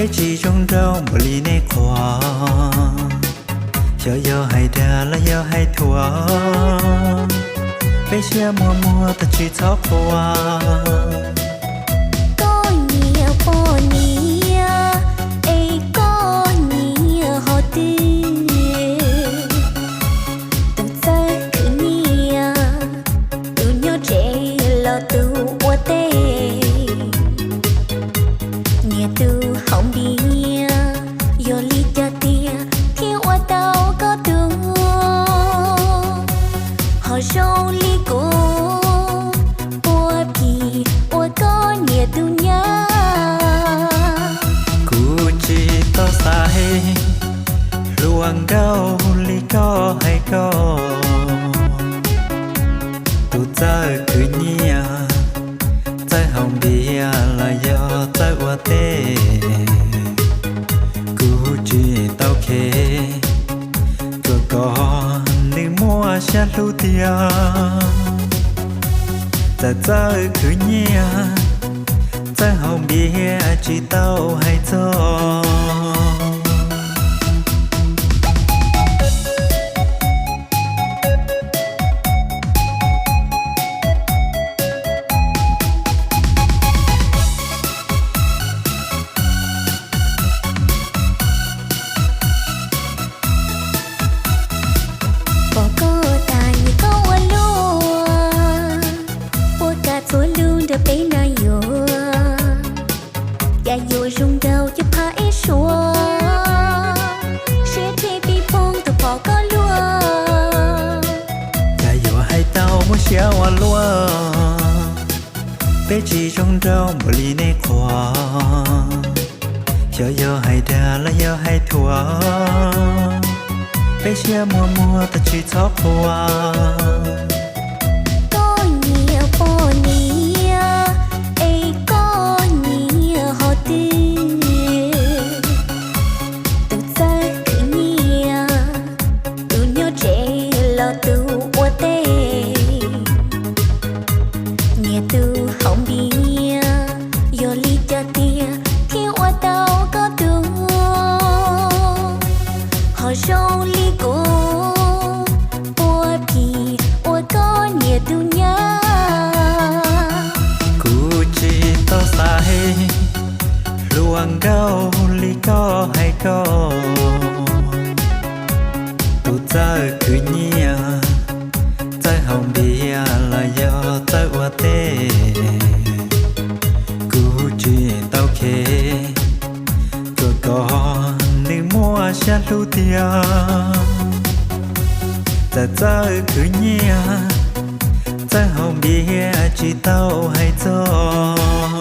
Peb tsis zoo nraug npaum li nej qhuas, xyov yog hais dag los yog hais thuam, peb siab muag muag tag tsis txhob qhuas. Koj nyiam poj niam, es koj nyiam hov twg? Tus txawj khwv nyiam, tus nyob tsev los tus ua teb, nyiam tus haus npias, yog li cas tiag thiaj ua tau koj tus, ho zoo li kuv, ua phim ua koj niam tus nyab. Kuv tsis tau xaiv hluas nkauj li koj hais koj, tus txawj khwv nyiam, txawj haus npias los yog txawj ua teb. Kuv tsis tau khev, tsuas kom nws muaj siab hlub tiag. Txawj txawj khwv nyiam, txawj haus npias tsis tau hais txog. Pom koj tas nyiam koj ua luaj, ua kab txuas lug nrog peb nab yuav. Cas yuav zoo nraug cov phaj ib suav, siab dheev pib phooj tus pom koj luaj. Cas yuav hais tau muaj siab ua luaj, peb tsis zoo nraug npaum li nej qhuas. Xyov yog hais dag los yog hais thuam, peb siab muag muag tag tsis txhob qhuas. Koj nyiam poj niam, es koj nyiam hov twg? Tus txawj khwv nyiam, tus nyob tsev los tus ua teb, nyiam tus haus npias, yog li cas tiag thiaj ua tau koj tus, ho zoo li kuv, ua phim ua koj niam tus nyab. Kuv tsis tau xaiv hluas nkauj li koj hais koj, tus txawj khwv nyiam, txawj haus npias los yog txawj ua teb. Kuv tsis tau khev, tsuas kom nws muaj siab hlub tiag. Txawj txawj khwv nyiam, txawj haus npias tsis tau hais txog.